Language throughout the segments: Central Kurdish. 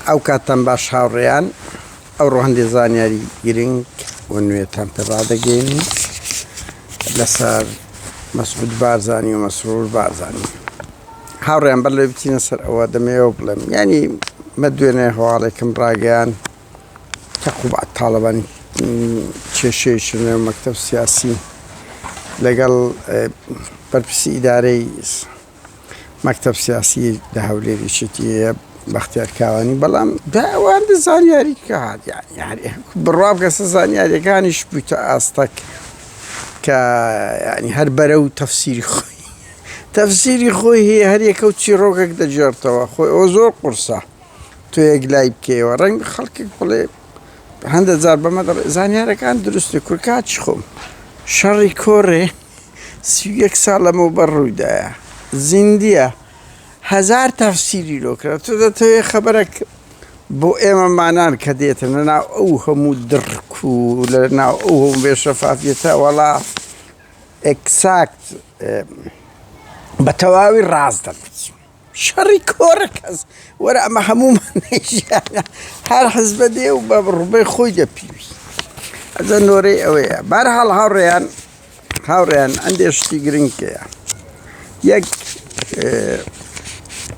ئەو کاتتان باش هاوڕێیان، ئەوڕۆ هەندێ زانیاری گرنگ و نوێتان پێ ڕادەگەیەنین لەسەر مەسعود بارزانی و مەسرور بارزانی. هاوڕێیان بەر لەوەی بچینە سەر ئەوە دەمەوێت بڵێم یانی مە دوێنێ هەواڵێکم ڕاگەیان کە قوباد تاڵەبانی کێشەیەکی نێو مەکتەب سیاسی لەگەڵ بەرپرسی ئیدارەی مەکتەب سیاسی لە هەولێر یەکێتی هەیە بەختیار کاوانی بەڵام دوای ئەوان زانیاری کە هات یانی هەر بڕوا بکە سە زانیاریەکانیش بوویتە ئاستەک کە یانی هەر بەرە و تەفسیری خۆی تەفسیری خۆی هەیە هەر یەکە و چیڕۆکێک دەگێڕتەوە خۆی ئەوە زۆر قورسە تۆ یەک لای بکەیەوە ڕەنگ خەڵکێک بڵێ هەندە جار بەمە دەڵێ زانیارەکان دروستە کورکاچ خۆم شەڕی کۆڕێ 31 ساڵ لەمەوبەر ڕوویدایە زیندیە هەزار تەفسیری لۆ کرا تۆ دەتەوێ خەبەرەک بۆ ئێمە مانان کە دێتە لە ناو ئەو هەموو دڕک و لە ناو ئەو هەموو بێشەفافیەتە وەڵا ئێکساکت بە تەواوی ڕاست دەنووسم شەڕی کۆڕە کەس وەرە ئەمە هەموومان ژیانە هەر حزبە دێ و بە ڕووبەی خۆی دەپیوی ئەجە نۆرەی ئەوەیە بارحاڵ هاوڕێیان هاوڕێیان ئەندێ شتی گرنگ هەیە یەک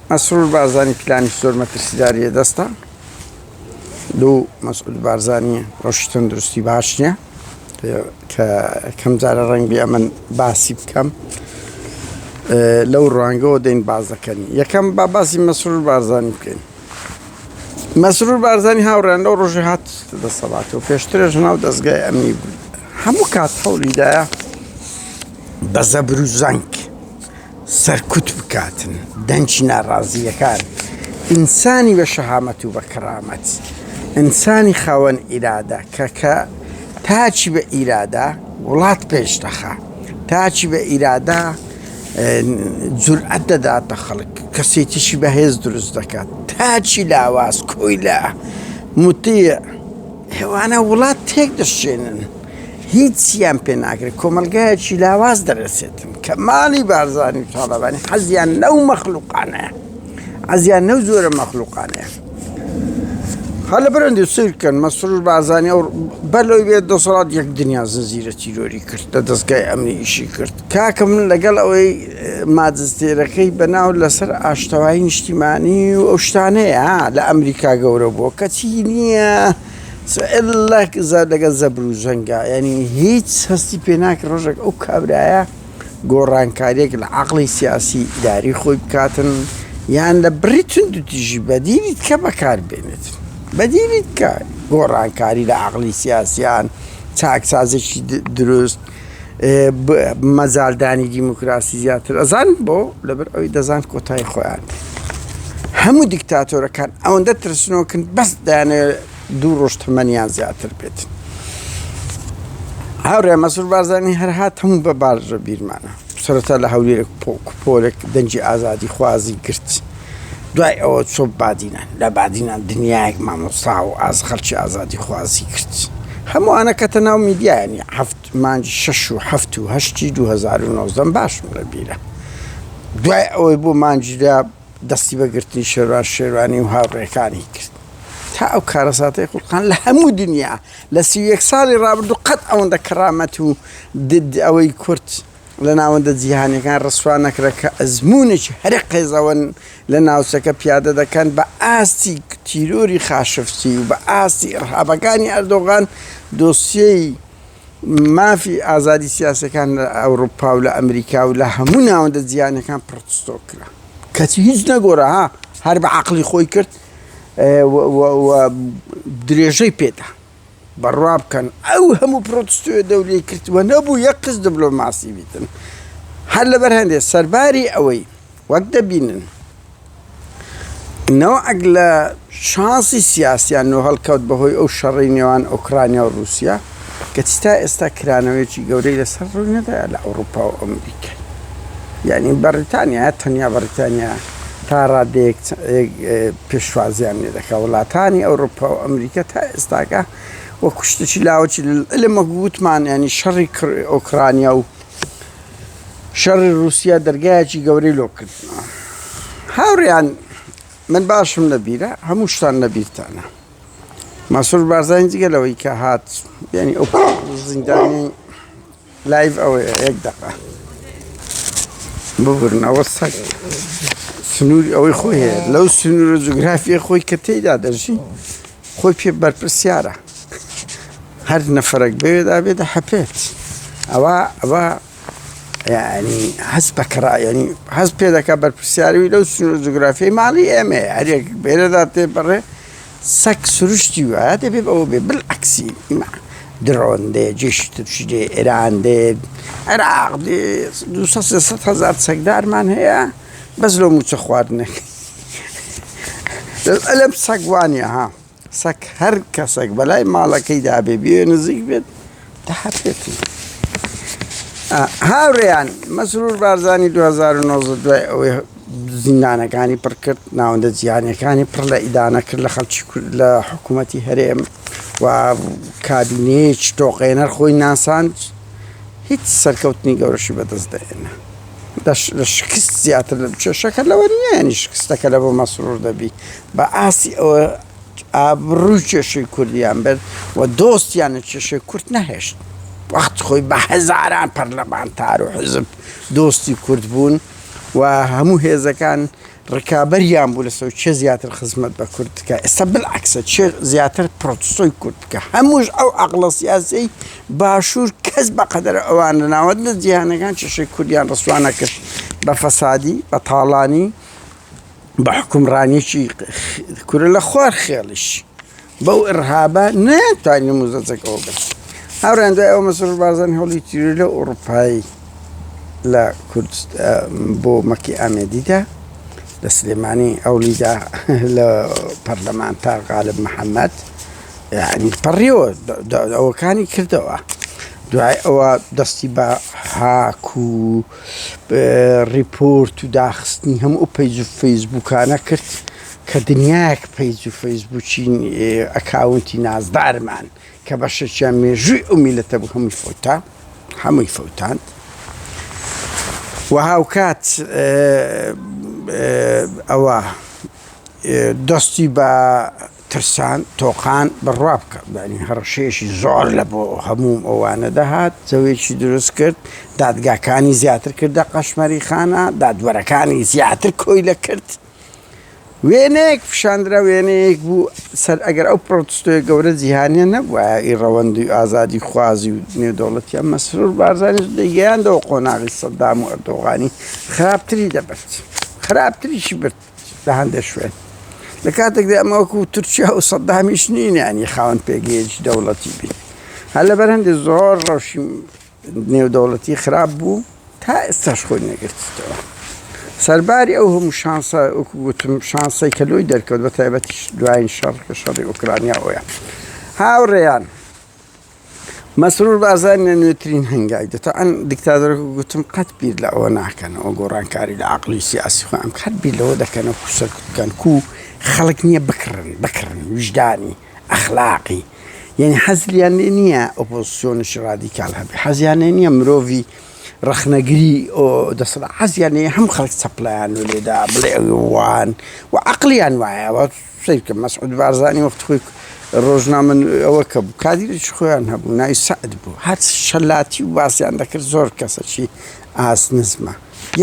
مەسرور بارزانی پلانی زۆر مەترسیداری دەستە دوو مەسعود بارزانی ڕەوشی تەندروستی باش نییە کە کەم جارە ڕەنگ بێ ئەمن باسی بکەم لەو ڕوانگەوە دەین باز دەکەن یەکەم با باسی مەسرور بارزانی بکەین مەسرور بارزانی هاوڕێن لەو ڕۆژی هات دەسەڵات و پێشترش ناو دەستگای ئەمنی بوو هەموو کات هەوڵیدایە بە زەبر و زەنگ سەرکوت بکاتن دەنگی ناڕازییەکان، ئینسانی بە شەهامەت و بە کەرامەت، ئینسانی خاوەن ئیرادە کە کە تاکی بە ئیرادە وڵات پێش دەخا، تاکی بە ئیرادە جورئەت دەداتە خەڵک، کەسێتیی بەهێز دروست دەکات، تاکی لاواز، کۆیلە، موتیع، ئەوانە وڵات تێک دەشکێنن. هیچیان پێ ناکرێت کۆمەلگایەکی لاواز دەرەسێتن کە ماڵی بارزانی و تاڵەبانی حەزیان لەو مەخلوقانەیە حەزیان لەو جۆرە مەخلوقانەیە هەر لە بەرەندی سیرکەن مەسرور بارزانی ئەو بەر لەوەی بێت دەسەڵات یەک دنیا زنجیرە تیرۆری کرد لە دەستگای ئەمنی ئیشی کرد کاکە من لەگەڵ ئەوەی ماجستێرەکەی بەناو لەسەر ئاشتەوایی نیشتیمانی و ئەو شتانەیە لە ئەمریکا گەورە بووە کەچی نییە اللە لەگەڵ زەبر و زەنگا یعنی هیچ هەستی پێ ناکە ڕۆژێک ئەو کابرایە گۆڕانکاریەک لە عقلی سیاسی ئیداری خۆی بکاتن یان لە بڕی تونند و تیژی بەدیلی کە بەکار بێنێت بەدیلی کە گۆڕانکاری لە عقلی سیاسیان چاکسازێکی دروست مەجالدانی دیموکراسی زیاتر ئەزان بۆ لەبەر ئەوی دەزان کۆتایی خۆیان هەموو دیکتاتۆرەکان ئەوەندە ترسنۆکن بەس دەیانەوێت دوو ڕۆژ تەمەنیان زیاتر بێت هاوڕێ مەسرور بارزانی هەر هات هەموو بە بارژە بیرمانە سەرەتا لە هەولێر پۆلێک دەنگی ئازادی خوازی گرت دوای ئەوە چۆ بادینان لە بادینان دنیایەک مامۆستا و ئاز خەڵکی ئازادی خوازی کرد هەمووانە کەتە ناو میدیایانی هەفت مانگی شەش و هەفت و هەشتی 2019 باشم لە بیرە دوای ئەوەی بۆ مانگی دا دەستی بە گرتنی شێروان شێروانی و هاوڕێکانی کرد تا ئەو کارەساتەی خوڵقان لە هەموو دنیا لە 31 ساڵی ڕابردوو قەت ئەوەندە کەرامەت و دد ئەوەی کورد لە ناوەندە جیهانیەکان ڕسوا نەکرا کە ئەزموونێکی هەرە قێزەوەن لە ناوچەکە پیادە دەکەن بە ئاستی تیرۆری خاشفچی و بە ئاستی ئڕهابەکانی ئەردۆغان دۆسیەی مافی ئازادی سیاسەکان لە ئەوروپا و لە ئەمریکا و لە هەموو ناوەندە جیهانەکان پڕتستۆ کرا کەچی هیچ نەگۆرا ها هەر بە عقلی خۆی کرد و درێژەی پێدا بڕوا بکەن ئەو هەموو پرۆتستۆیە دەولی کرد و نەبوو یەک قس دبلۆماسی بیتن هەر لەبەر هەندێ سەرباری ئەوەی وەک دەبینن نەوعێک لە شانسی سیاسیان نۆ هەڵکەوت بەهۆی ئەو شەڕەی نێوان ئۆکرانیا و رووسیا کەچی تا ئێستا کرانەوەیەکی گەورەی لەسەر ڕووی نەدا لە ئەوروپا و ئەمریکا یعنی بەریتانیا تەنیا بەریتانیا تا ڕادەیەک پێشوازیان لێ دەکا وڵاتانی ئەوروپا و ئەمریکا تا ئێستاکە وە کوشتێکی لاوەکی لە مەگوتمان ینی شەڕی ئۆکرانیا و شەڕی رووسیا دەرگایەکی گەورەی لۆ کردنەوە هاوڕیان. من باشم لەبیرە هەموو شتان لەبیرتانە مەسرور بارزانی جگە لەوەی کە هات یعنی ئەو زیندانی لایڤ ئەوەیە یەک دەقە ببورن ئەوە سەگ سنووری ئەوەی خۆی هەیە لەو سنوورە جوگرافیە خۆی کە تێیدا دەژی خۆی پێ بەرپرسیارە هەر نەفرەک بەوێدا بێ دەحەپێت ئەوە ئەوە یعنی هەست بە کڕا یعنی هەست پێ دەکا بەرپرسیاروی لەو سنوورە جوگرافیای ماڵی ئێمەیە هەرێک بێرەدا تێپەڕێ سەگ سروشتی وایە دەبێ بەوە بێ بالعەکسی درۆن دێ جێشی تورکی دێ ئێران دێ عێراق دێ 200 300 هەزار چەکدارمان هەیە بەس لۆ موچە خواردنێک ئەلم سەگ وانە ها سەگ هەر کەسێک بەلای ماڵەکەی دابێ بێ نزیک بێت دەهاتێتی هاوڕێیان مەسرور بارزانی 2009 دوای ئەوەی زیندانەکانی پڕ کرد ناوەندە جیهانیەکانی پڕ لە ئیدانە کرد لە خەڵکی کورد لە حکوومەتی هەرێم و کابینەیەکی تۆقێنەر خۆی ناساند هیچ سەرکەوتنی گەورەشی بەدەست دەێنە لە شکست زیاتر لە کێشەکە لەوە نییە ینی شکستەکە لە بۆ مەسرور دەبی بە ئاسی ئەوە ئابڕووی کێشەی کوردیان برد و دۆستیان لە کێشەی کورد نەهێشت وەخت خۆی بە هەزاران پەرلەمانتار و حزب دۆستی کورد بوون و هەموو هێزەکان ڕکابەریان بوو لەسەر چێ زیاتر خزمەت بە کورد بکە ئێستا بالعکسە چێ زیاتر پرۆتستۆی کورد بکە هەمووش ئەو عەقڵە سیاسیەی باشوور کەس بە قەدەر ئەوان لە ناوەند لە جیهانەکان کێشەی کوردیان ڕسوا نەکرد بە فەسادی بە تاڵانی بە حکومڕانیی کورە لە خوار خێڵیش بەو ئرهابە نەیانتوانی نموزەجەکەەوە بن هاوڕێیان دوای ئەوە مەسرور بارزانی هەوڵی تیرۆری لە ئەوروپایی لە کورد بۆ مەکی ئامێدیدا لە سلێمانی ئەولیدا لە پەرلەمانتار غالب محەممەد یعنی پەڕیەوە ئەوەکانی کردەوە دوای ئەوە دەستی بە هاک و ڕیپۆرت و داخستنی هەموو ئەو پەیج و فەیسبووکانە کرد کە دنیایەک پەیج و فەیسبووکی ئەکاونتی نازدارمان کە بەشێکیان مێژووی ئەو میلەتە بوو هەمووی فەوتا هەمووی فەوتاند و هاوکات ئەوە دەستی بە ترسان تۆقان بڕوا بکە یانی هەڕەشەیەکی زۆر لە بۆ هەموو ئەوانە دەهات جەوێکی دروست کرد دادگاکانی زیاتر کردە قەشمەری خانە دادوەرەکانی زیاتر کۆیلە کرد وێنەیەک پیشاندرا وێنەیەک بوو سەر ئەگەر ئەو پرۆتستۆیە گەورە جیهانیە نەبووایە ئی ڕەوەندی و ئازادی خوازی و نێودەوڵەتیان مەسرور بارزانیش دەیگەیاندەوە قۆناغی سەدام و ئەردۆغانی خراپتری دەبرد خراپتریشی برد لە هەندێک شوێن لە کاتێکدا ئەمە وەکو تورکیا و سەدامیش نین ینی خاوەن پێگەیەکی دەوڵەتی بین هەر لەبەر هەندێک زۆر ڕەوشی نێودەوڵەتی خراپ بوو تا ئێستاش خۆی نەگرتەوە سەرباری ئەو هەموو شانسە وەکو گوتم شانسەی کە لۆی دەرکەوت بە تایبەتیش دوایین شەڕ کە شەڕی ئۆکرانیا ئەوەیە هاوڕێیان مەسرور بارزانی لە نوێترین هەنگاوی دەتا ئەن دیکتاتۆرەکە گوتم قەت بیر لە ئەوە ناکەنەوە گۆڕانکاری لە عقلی سیاسی خۆیان قەت بیر لەوە دەکەنەوە کو سەرکوت بکەن کو خەڵک نییە بکڕن بکڕن ویژدانی ئەخلاقی یعنی حەزلیان لێ نییە ئۆپۆزیسیۆنێکی ڕادیکال هەبێ حەزیان لێ نییە مرۆڤی ڕەخنەگری دەسەڵات حەزیان لێ هەم خەڵک چەپڵیان و لێدا بڵێ وان و عقلیان وایە سەیرکە مەسعود بارزانی وەخت خۆی ڕۆژنامە ئەوە کە بوو کادیرێکی خۆیان هەبوو ناوی سەعد بوو هەر شەلاتی و باسیان دەکرد زۆر کەسەکی ئاست نزمە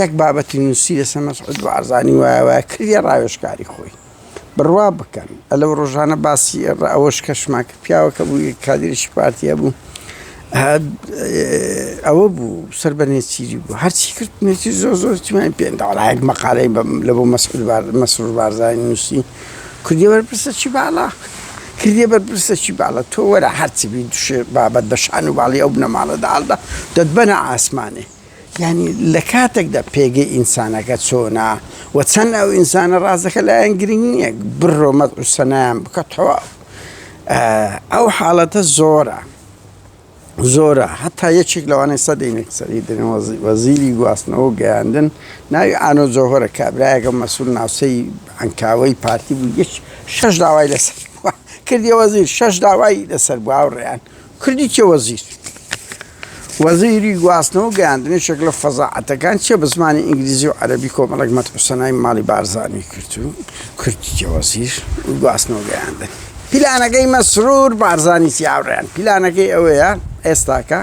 یەک بابەتی نووسی لەسەر مەسعود بارزانی وایە وایە کردیە ڕاوێژکاری خۆی بڕوا بکەن لەو ڕۆژانە باسی ئەوەش کەشمان کرد پیاوەکە بوو کادیرێکی پارتیە بوو ئەوە بوو سەر بە نێچیری بوو هەرچی کرد نێچیر زۆر زۆر چیمان پێ داڵایەک مەقالەی لە بۆ مەسرور بارزانی نووسی کردیە بەرپرسە چی باڵا کردیە بەرپرسە چی باڵا تۆ وەرە هەرچی بی دوشێ بابەت بە شان و باڵی ئەو بنەماڵە داڵدا دەتبەنە ئاسمانێ یعنی لە کاتێکدا پێگەی ئینسانەکە چۆنا و چەند ئەو ئینسانە ڕاستەکە لایەن گرنگ نییە بڕۆ مەدح و سەنایان بکە تەواو ئەو حاڵەتە زۆرە زۆرە هەتا یەکێک لەوانەی سەدەی نەکسەری دەنێ وەزیری گواستنەوە و گەیاندن ناوی ئانۆ جەوهەرە کابرایەکە مەسول ناوچەی عەنکاوەی پارتی بوو یەک شەش داوای لەسەر بووە کردی وەزیر شەش داوای لەسەر بوو هاوڕێیان کردی چێ وەزیر. وەزیری گواستنەوە و گەیاندن یەکێک لە فەزاعەتەکان چیە بە زمانی ئینگلیزی و عەرەبی کۆمەڵێک مەدح و سەنای ماڵی بارزانی کرد و کردیە وەزیر گواستنەوە گەیاندن. پیلانەکەی مەسرور بارزانی چی هاوڕێیان؟ پیلانەکەی ئەوەیە ئێستاکە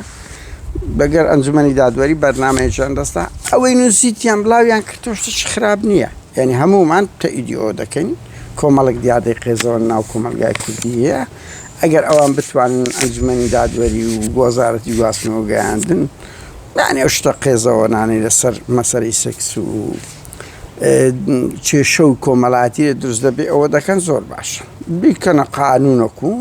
بەگەر ئەنجومەنی دادوەری بەرنامەیەکیان دەستا ئەوەی نووسیتیان بڵاویان کردەوە شتێکی خراپ نییە یعنی هەموومان تەئیدی ئەوە دەکەین کۆمەڵێک دیاردەی قێزەوەن ناو کۆمەڵگای کوردی هەیە ئەگەر ئەوان بتوانن ئەنجومەنی دادوەری و وەزارەتی گواستنەوە گەیاندن یانی ئەو شتە قێزەوەنانەی لەسەر مەسەلەی سێکس و کێشە و کۆمەڵاتی دروست دەبێ ئەوە دەکەن زۆر باشە بیکەنە قانونەک و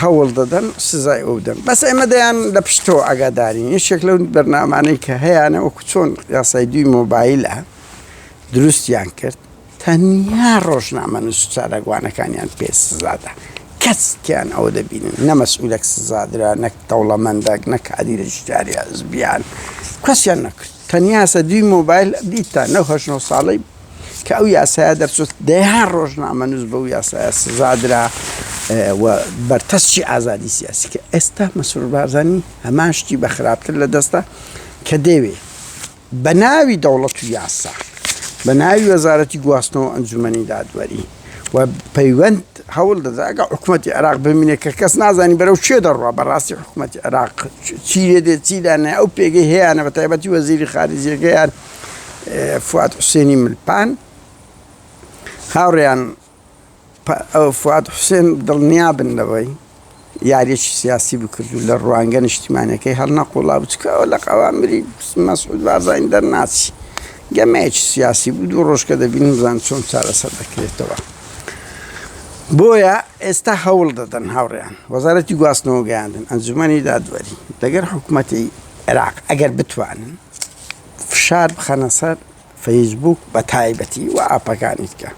هەوڵ دەدەن سزای ئەو بدەن بەس ئێمە دەیان لە پشتەوە ئاگادارین یەکێک لەو بەرنامانەی کە هەیانە وەکو چۆن یاسای دووی مۆبایلە دروستیان کرد تەنیا ڕۆژنامەنووس و چالاکوانەکانیان پێ سزادا. کەس تیان ئەوە دەبینن نە مەسئولەک سزادرا نەک دەوڵەمەندەک نە کادیرێکی دیاری حزبیان کەسیان نەکرد. تەنیا سەدوی مۆبایل دیتتان لەو هەشت نۆ ساڵەی کە ئەو یاسایە دەرچوو دەیان ڕۆژنامەنووس بەو یاسایە سزادرا و بەرتەسکی ئازادی سیاسی کە ئێستا مەسرور بارزانی هەمان شتی بە خراپتر لە دەستە کە دەیەوێ بە ناوی دەوڵەت و یاسا، بە ناوی وەزارەتی گواستنەوە و ئەنجومەنی دادوەری و پەیوەند هەوڵ دەدا ئەگەر حکوومەتی عێراق بمینێ کە کەس نازانی بەرەو کوێ دەڕوا بەڕاستی حکوومەتی عێراق چی لێ دێت چی لانێ ئەو پێگەی هەیانە بە تایبەتی وەزیری خارجیەکەیان فواد حوسێنی ملپان هاوڕێیان فواد حوسێن دڵنیابن لەوەی یاریەکی سیاسی بکرد و لە ڕوانگە نیشتیمانەکەی هەڵنەقوڵا بوو چکە ئەوە لە قەوامری مەسعود بارزانی دەرناچی گەمەیەکی سیاسی بوو دوو ڕۆژ کە دەبینم بزان چۆن چارەسەر دەکرێتەوە بۆیە ئێستا هەوڵ دەدەن هاوڕێیان وەزارەتی گواستنەوە گەیاندن ئەنجومەنی دادوەری لەگەر حکوومەتی عێراق ئەگەر بتوانن فشار بخەنە سەر فەیسبووک بە تایبەتی و ئاپەکانی دیکە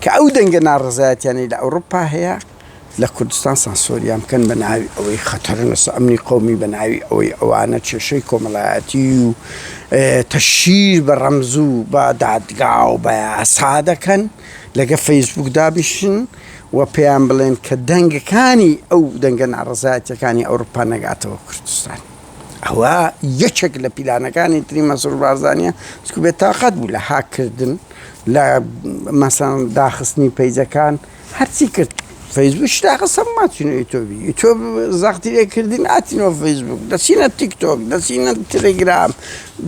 کە ئەو دەنگە ناڕەزایەتیانەی لە ئەوروپا هەیە لە کوردستان سانسۆریان بکەن بە ناوی ئەوەی خەتەرن لەسەر ئەمنی قەومی بە ناوی ئەوەی ئەوانە کێشەی کۆمەڵایەتی و تەشهیر بە ڕەمز و بە دادگا و بە یاسا دەکەن لەگە فەیسبوک دابنیشن و پێیان بڵێن کە دەنگەکانی ئەو دەنگە ناڕەزایەتیەکانی ئەوروپا نەگاتەوە کوردستان. ئەوە یەکێک لە پیلانەکانی تری مەسرور بارزانیە چکو بێ تاقەت بوو لە هاککردن لە مەسەن داخستنی پەیجەکان هەرچی کرد فەیسبوک داخست هەموومان چینە یوتۆبی یوتۆب زەختی لێ کردین هاتینەوە فەیسبوک دەچینە تیک تۆک دەچینە تلگرام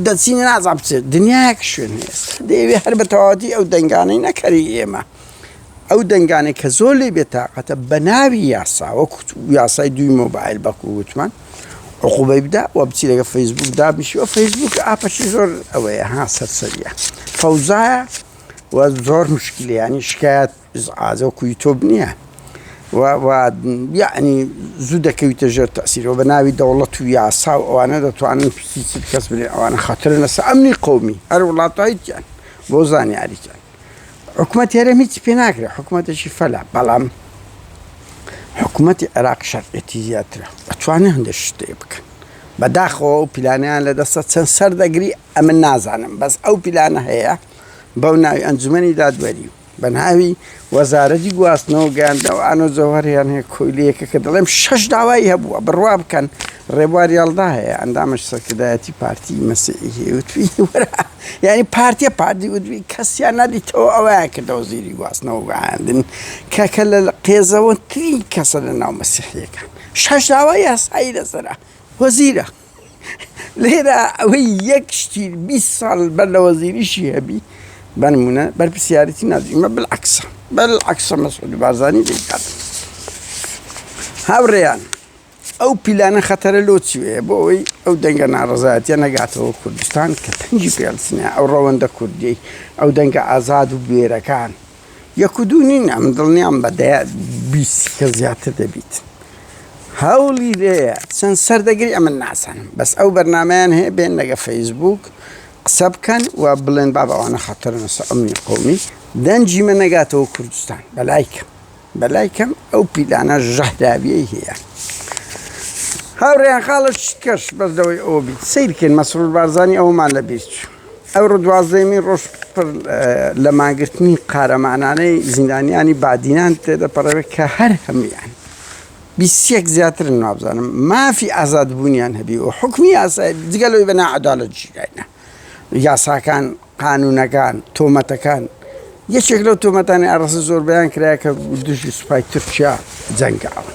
دەچینە نازانم بچێت دنیایەک شوێن هەیە دەیەوێ هەر بە تەواوەتی ئەو دەنگانەی نەکەری ئێمە ئەو دەنگانەی کە زۆر لێ بێتاقەتە بە ناوی یاسا وەکو یاسای دووی مۆبایل بەکو وتمان عقوبەی بدا و بچی لەگە فەیسبوک دابنیشی و فەیسبوک ئاپەشی زۆر ئەوەیە ها سەرسەریە فەوزایە و زۆر مشکلە ینی شکایەت ئیزعاجە وەکو یوتۆب نییە و یعنی زوو دەکەویتە ژێر تەسیرەوە بە ناوی دەوڵەت و یاسا و ئەوانە دەتوانن پسی کەس بنێ ئەوانە خەترن لەسەر ئەمنی قەومی هەر وڵاتایتیان بۆ زانیاریتان حکومەتی هەرێم هیچی پێ ناکرێت حکومەتێکی فەلە بەڵام حکومەتی عێراق شەرعێتی زیاترە ئەتوانێت هەندێک شتێ بکەن بەداخەوە ئەو پیلانیان لە دەستە چەند سەر دەگری ئەمن نازانم بەس ئەو پیلانە هەیە بەو ناوی ئەنجومەنی دادوەری و بە ناوی وەزارەتی گواستنەوە گەیاندنەوە ئانۆ جەوهەریان هەیە کۆیلەیەکە کە دەڵێم شەش داوای هەبووە بڕوا بکەن ڕێبوار یاڵدا هەیە ئەندامش سەرکردایەتی پارتی مەسیحی هەیە وتوی وەرە یعنی پارتیە پارتی وتوی کەسیان نەدیتەوە ئەوەیان کردە وەزیری گواستنەوە گەیاندن کە کە لە قێزەوەترین کەسە لە ناو مەسیحیەکان شەش داوای یاسایی لەسەرە وەزیرە لێرە ئەوەی یەک شتی 20 ساڵ بەر لە وەزیریشی هەبی بەنمونە بەرپرسیارەتی نازیمە بالعکسە بالعکسە مەسعود بارزانی دەیکات هاوڕێیان ئەو پیلانە خەتەرە لۆ چی بۆ ئەوەی ئەو دەنگە ناڕەزایەتیە نەگاتەوە کوردستان کە تەنگی پێڵسنە ئەو ڕەوەندە کوردی ئەو دەنگە ئازاد و بوێرەکان یەک و دوو نین ئەم دڵنیام بە دەیە 20 کە زیاتر دەبیت هەوڵی لێیە چەند سەر دەگری ئەمن نازانم بەس ئەو بەرنمەیان هەیە بێن لەگە فەیسبوک قسە بکەن و بڵێن بابە ئەوانە خەتەرن لەسەر ئەمنی قەومی دەنگی مە نەگاتەوە کوردستان بەلای کەم بەلای کەم ئەو پیلانە ژەهراویەی هەیە هاوڕێیان خاڵە کەش بەس لەوەی ئەوە بیت سیرکەین مەسرور بارزانی ئەومان لە بیر چوو ئەوڕۆ دوازدەیەمین ڕۆژ پڕ لە مانگرتنی قارەمانانەی زیندانیانی بادینان تێدەپەڕێت کە هەر هەموویان. 21 زیاترن وابزانم مافی ئازادبوونیان هەبی و حکمی یاسای جگە لەوەی بە ناعەدالەت گیراینە یاساکان قانونەکان تۆمەتەکان یەکێک لەو تۆمەتانی ئاڕاستە زۆربەیان کرایە کە دژی سوپای تورکیا جەنگاون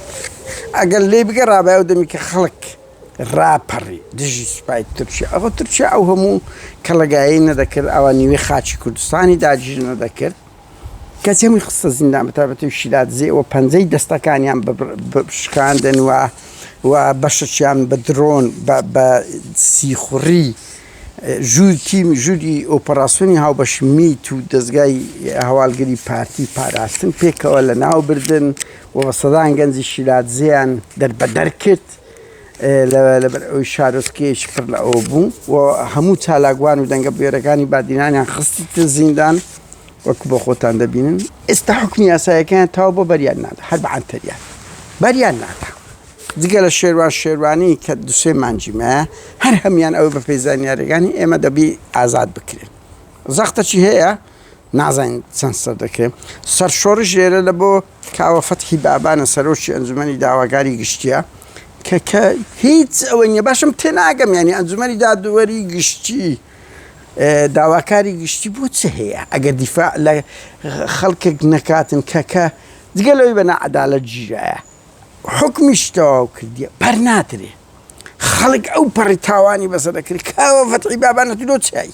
ئەگەر لێی بگەڕابایە ئەو دەمی کە خەڵک ڕاپەڕی دژی سوپای تورکیا ئەوە تورکیا ئەو هەموو کەڵەگایی نەدەکرد ئەوە نیوەی خاکی کوردستانی داگیر نەدەکرد کەچی هەمووی خستە زیندان بەتایبەتی شیلادزێ و پەنجەی دەستەکانیان شکاندن و و بەشەکیان بە درۆن بە سیخوڕی ژوور تیم ژووری ئۆپەراسیۆنی هاوبەش میت و دەزگای هەواڵگری پارتی پاراستن پێکەوە لە ناو بردن و بە سەدان گەنجی شیلادزێیان دەربەدەر کرد لەبەر ئەوی شارۆچکەیەکی پڕ لە ئەوە بوو و هەموو چالاکوان و دەنگە بوێرەکانی بادینانیان خستیتە زیندان وەکو بۆ خۆتان دەبینن ئێستا حکمی یاسایەکەیان تاو بۆ بەریان نادا هەر بە عەنتەریان بەریان نادا جگە لە شێروان شێروانی کە دوسێ مانگی مایە هەر هەمیان ئەوە بە پێی زانیاریەکانی ئێمە دەبی ئازاد بکرێن زەختەکی هەیە نازانین چەند سەر دەکرێت سەرشۆڕش لێرە لە بۆ کاوە فەتحی بابانە سەرۆکی ئەنجومەنی داواکاری گشتیە کە کە هیچ ئەوە نیە باشم تێناگەم ینی ئەنجومەنی دادوەری گشتی داواکاری گشتی بۆ چ هەیە ئەگەر دیفاع لە خەڵکێک نەکاتن کە کە جگە لەوەی بە ناعەدالەت گیرایە حوکمیش تەواو کردیە بەر نادرێ خەڵک ئەو پەڕی تاوانی بەسەر دەکرێت کاوە فەتحی بابانە تو لۆ چای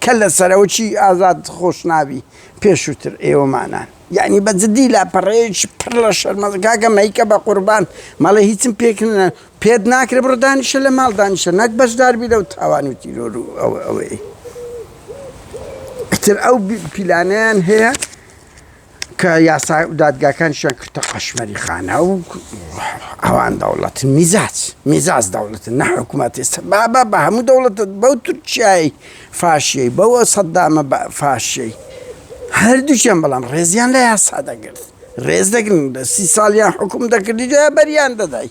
کە لە سەرەوەچی ئازاد خۆش نابی پێشووتر ئێوەمانان یعنی بە جدی لاپەڕەیەکی پڕ لە شەرمەز کاکە مەیکە بە قوربان مەڵێ هیچم پێکنە پێت ناکرێ بڕۆ دانیشە لە ماڵ دانیشە نەک بەشداربی لەو تاوان و تیرۆر و ئەوە ئەوەی ئیتر ئەو پیلانەیان هەیە کە یاسا و دادگاکانیشیان کردە قەشمەری خانە و ئەوان دەوڵەتن میزاج میزاج دەوڵەتن نە حکوومەت ئێستا بابا بە هەموو دەوڵەت بەو تورکیای فاشیەی بەوە سەدامە بە فاشیەی هەردووکیان بەڵام ڕێزیان لە یاسا دەگرت ڕێز دەگرن لە سی ساڵیان حکوم دەکردی دوای بەریان دەدای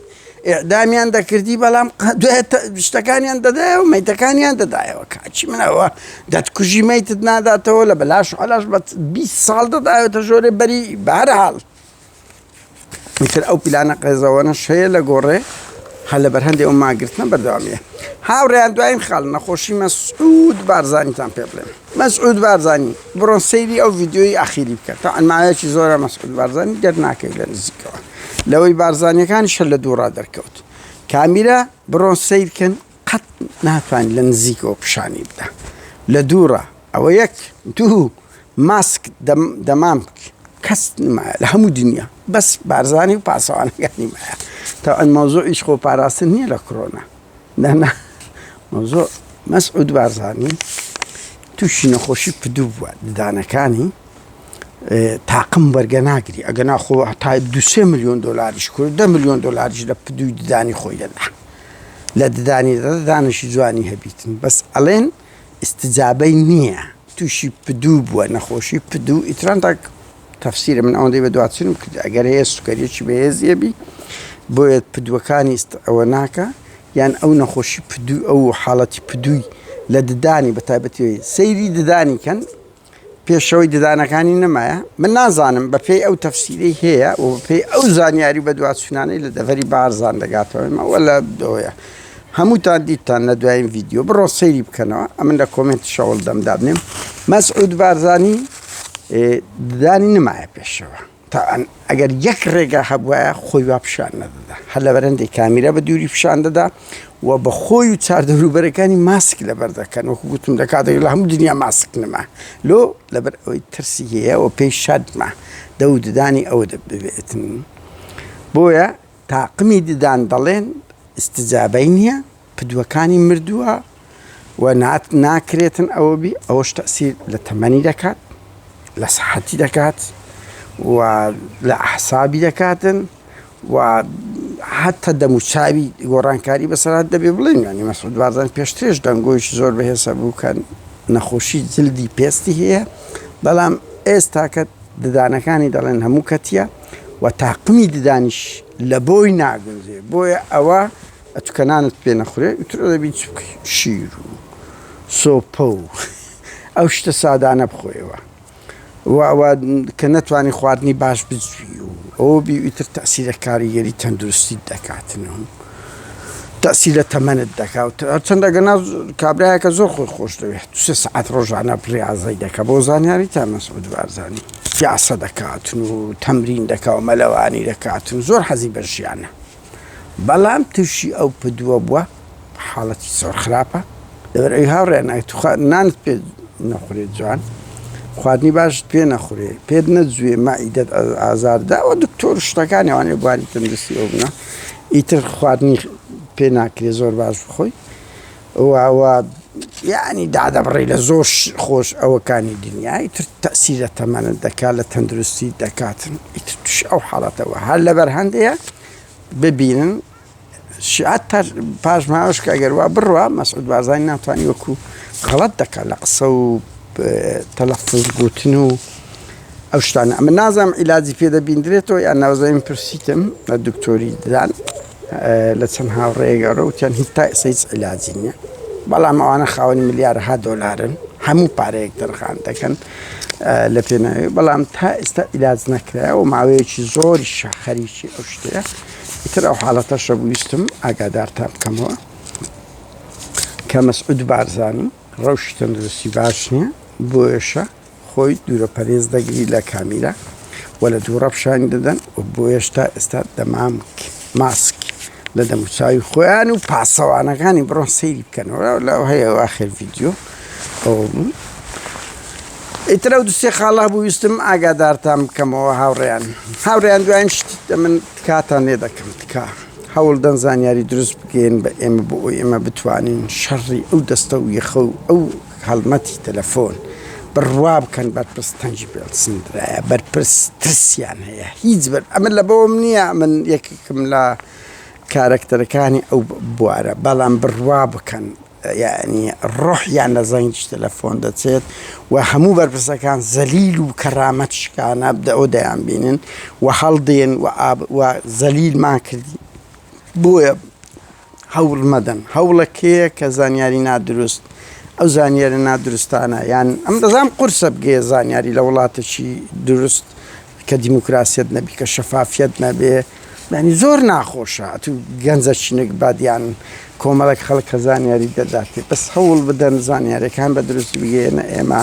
ئیعدامیان دەکردی بەڵام شتەکانیان دەدایەوە مەیتەکانیان دەدایەوە کاچی منەوە دەتکوژی مەیتت ناداتەوە لە بەلاش علاش بە 20 ساڵ دەداوێتە ژۆرێ بەری بەهرحاڵ ئیتر ئەو پیلانە قێزەوەنەش هەیە لە گۆڕێ هەر لەبەر هەندێ ئەو ماگرتنە بەردەوامیە هاوڕێیان دوایین خاڵ نەخۆشی مەسعود بارزانیتان پێ بڵێم مەسعود بارزانی بڕۆن سەیری ئەو ڤیدیۆی ئەخیری بکە تا ماوەیەکی زۆرە مەسعود بارزانی دەرناکەوێت لە نزیکەوە لەوەی بارزانیەکانیش هەر لە دووڕا دەرکەوت کامیرا بڕۆن سەیرکەن قەت ناتوانین لە نزیکەوە پیشانی بدە لە دووڕا ئەوە یەک دوو ماسک دەمامک کەس نمایە لە هەموو دنیا بەس بارزانی و پاسەوانەکانی مایە تا ئەن مەوزوعیش خۆ پاراستن نییە لە کرۆنا نانا مەوزوع مەسعود بارزانی تووشی نەخۆشی پدوو بووە ددانەکانی تاقم بەرگە ناگری ئەگە ناخۆ تا دوسێ میلیۆن دلاریش کرد دە میلیۆن دلاریش لە پدووی ددانی خۆی دەدا لە ددانی ددانشی جوانی هەبیتن بەس ئەڵێن ئیستجابەی نییە تووشی پدوو بووە نەخۆشی پدوو ئیتران تا تەفسیرە من ئەوەندەی بە دواچنم کرد ئەگەر هەیە سوکەریەکی بەهێزیە بی بۆیە پدووەکانی ئەوە ناکە یان ئەو نەخۆشی پدوو ئەو حاڵەتی پدووی لە ددانی بە تایبەتی سەیری ددانی کەن پێشەوەی ددانەکانی نەمایە من نازانم بە پێی ئەو تەفسیرەی هەیە و بە پێی ئەو زانیاری بەدواچوونانەی لە دەڤەری بارزان دەگاتەوە ئەوە لە دۆیە هەمووتان دیتان لە دوایین ڤیدیۆ بڕۆ سەیری بکەنەوە ئەمن لە کۆمێنت شەوڵ دەم دابنێم مەسعود بارزانی ددانی نمایە پێشەوە تا ئەگەر یەک ڕێگا هەبوایە خۆی وا پیشان نەدەدا هەر لە بەرەندەی کامیرا بە دووری پیشان دەدا و بە خۆی و چاردەوروبەرەکانی ماسک لەبەر دەکەن وەکو گوتم لە کاتێک لە هەموو دنیا ماسک نەما لۆ لەبەر ئەوەی ترسی هەیە و پێی شەرمە دەو ددانی ئەوە دەبێتن بۆیە تاقمی ددان دەڵێن ئیستجابەی نییە پدوەکانی مردووە و ناکرێتن ئەوە بی ئەوەش تەسیر لە تەمەنی دەکات لە سەحەتی دەکات و لە ئەحسابی دەکاتن و حتا دەموچاوی گۆڕانکاری بەسەرات دەبێ بڵێن ینی مەسعود بارزان پێشترش دەنگۆیش زۆر بەهێزە بوو کە نەخۆشی جلدی پێستی هەیە بەڵام ئێستاکە ددانەکانی دەڵێن هەموو کەتیە و تاقمی ددانیش لە بۆی ناگونجێ بۆیە ئەوە ئەتوکە نانت پێ نەخورێ ئیتر دەبی چ بکەی شیر و سۆپە و ئەو شتە سادانە بخۆیەوە و ئەوە کە نەتوانی خواردنی باش بجوی و. ئەوە بی ئیتر تەسیرە کاریگەری تەندروستیت دەکاتن و تەسیر لە تەمەنت دەکات هەرچەندە گەنا کابراایەکە زۆر خۆی خۆش دەوێت سێ سعات ڕۆژانە ڕاضەی دەکە بۆ زانیاری تا مەسعود بارزانانی یاسە دەکاتن و تەمرین دەکا و مەلەوانی دەکاتن زۆر حەزی بە ژیانە بەڵام تووشی ئەو پدووە بووە حاڵەتی زۆر خراپە لەبەر ئەوی هاوڕێیان ئەگەر توخوا نانت پێ نەخورێت جوان خواردنی باشت پێ نەخورێ پێت نەجوێ مەعیدەت ئازار داوە دکتۆر شتەکانی ئەوانەی بواری تەندروستی ئەو بنە ئیتر خواردنی پێ ناکرێ زۆر باش بخۆی و یعنی دادەبڕی لە زۆر خۆش ئەوەکانی دنیا ئیتر تەسیر لە تەمەنت دەکات لە تەندروستی دەکاتن ئیتر توش ئەو حاڵەتەوە هەر لەبەر هەندەیە ببینن شیعە پاش ماوەش کە ئەگەر وا بڕوا مەسعود بارزانی ناتوانانی وەکو غەڵەت دەکات لە قسە و تەلەفز گوتن و ئەو شتانە ئەمە نازانم عیلاجی پێ دەبیندرێتەوە یان ناوزانیم پرسیتم لە دکتۆری ددان لە چەند هاوڕێگەڕە وتیان هیچ تا ئێستا هیچ عیلاجی نییە بەڵام ئەوانە خاوەنی ملیارەها دۆلارن هەموو پارەیەک تەرخان دەکەن لە پێناوی بەڵام تا ئێستا عیلاج نەکرایە و ماوەیەکی زۆریشە خەریکی ئەو شتەیە ئیتر ئەو حاڵەتەشە ویستم ئاگادارتان بکەمەوە کە مەسعود بارزانی ڕەوشی تەندروستی باش نییە بۆیەشە خۆی دوورە پەرێز دەگری لە کامیرا و لە دووڕە پیشانی دەدەن و بۆیەش تا ئێستا دەمامک ماسک لە دەموچاوی خۆیان و پاسەوانەکانی بڕۆن سەیری بکەنەوە لە هەیە ئاخر ڤیدیۆ ئەوە بوو ئیتر ئەو دوسێ خاڵە بوو ویستم ئاگادارتان بکەمەوە هاوڕێیان هاوڕێیان دوایین شت من تکاتان لێ دەکەم تکا هەوڵ دەن زانیاری دروست بگەین بە ئێمە بۆ ئەوی ئێمە بتوانین شەڕی ئەو دەستە و یەخە و ئەو هەڵمەتی تەلەفۆن بڕوا بکەن بەرپرس تەنگی پێڵسندرایە بەرپرس ترسیان هەیە هیچ بەر ئەمە لە بەوەم نییە من یەکێکم لە کارەکتەرەکانی ئەو بوارە بەڵام بڕوا بکەن یەعنی ڕۆحیان لە زەنگی تەلەفۆن دەچێت و هەموو بەرپرسەکان زەلیل و کەرامەت شکانە ئەو دەیان بینن و هەڵدێن و ئاب و زەلیلمان کردی بۆیە هەوڵ مەدەن هەوڵەکەیە کە زانیاری نادروست ئەو زانیارە نادروستانە یان ئەم دەزانم قورسە بگەیە زانیاری لە وڵاتێکی دروست کە دیموکراسیەت نەبی کە شەفافیەت نەبێ یانی زۆر ناخۆشە ئەتو گەنجە چینک بادیان کۆمەڵێک خەڵک کە زانیاری دەداتێ بەس هەوڵ بدەن زانیارەکان بە دروستی بگەیەنە ئێمە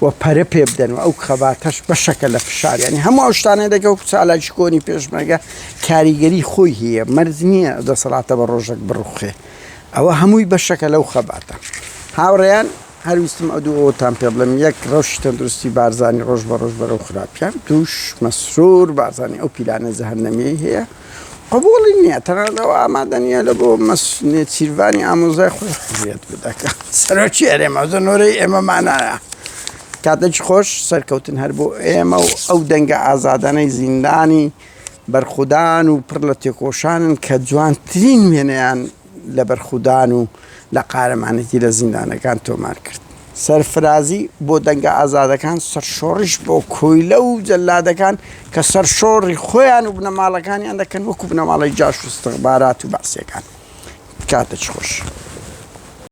و پەرە پێ بدەن و ئەو خەباتەش بەشەکە لە فشار یانی هەموو ئەو شتانە دەکە وەکو چالاکی کۆنی پێشمەرگە کاریگەری خۆی هەیە مەرج نییە دەسەڵاتە بە ڕۆژێک بڕوخێ ئەوە هەمووی بەشەکە لەو خەباتە هاوڕێیان هەر ویستم ئەو دوو ئەوەتان پێ بڵێم، یەک ڕەوشی تەندروستی بارزانی ڕۆژ بە ڕۆژ بەرەو خراپیە، دووش مەسرور بارزانی ئەو پیلانە جەهەنەمیەی هەیە قبوڵی نییە، تەنانەت ئەوە ئامادە نییە لە بۆ مەس نێچیرڤانی ئامۆزای خۆی حوریەت بدە کە سەرۆکی هەرێمە، زۆر نۆرەی ئێمەمانایە. کاتێکی خۆش، سەرکەوتن هەر بۆ ئێمە و ئەو دەنگە ئازادانەی زیندانی بەرخودان و پڕ لە تێکۆشانن کە جوانترین وێنەیان لە بەرخودان و لە قارەمانێتی لە زیندانەکان تۆمار کرد. سەرفرازی بۆ دەنگە ئازادەکان، سەرشۆڕیش بۆ کۆیلە و جەلادەکان کە سەرشۆڕی خۆیان و بنەماڵەکانیان دەکەن وەکو بنەماڵەی جاش و استخبارات و بەعسیەکان. کاتت خۆش.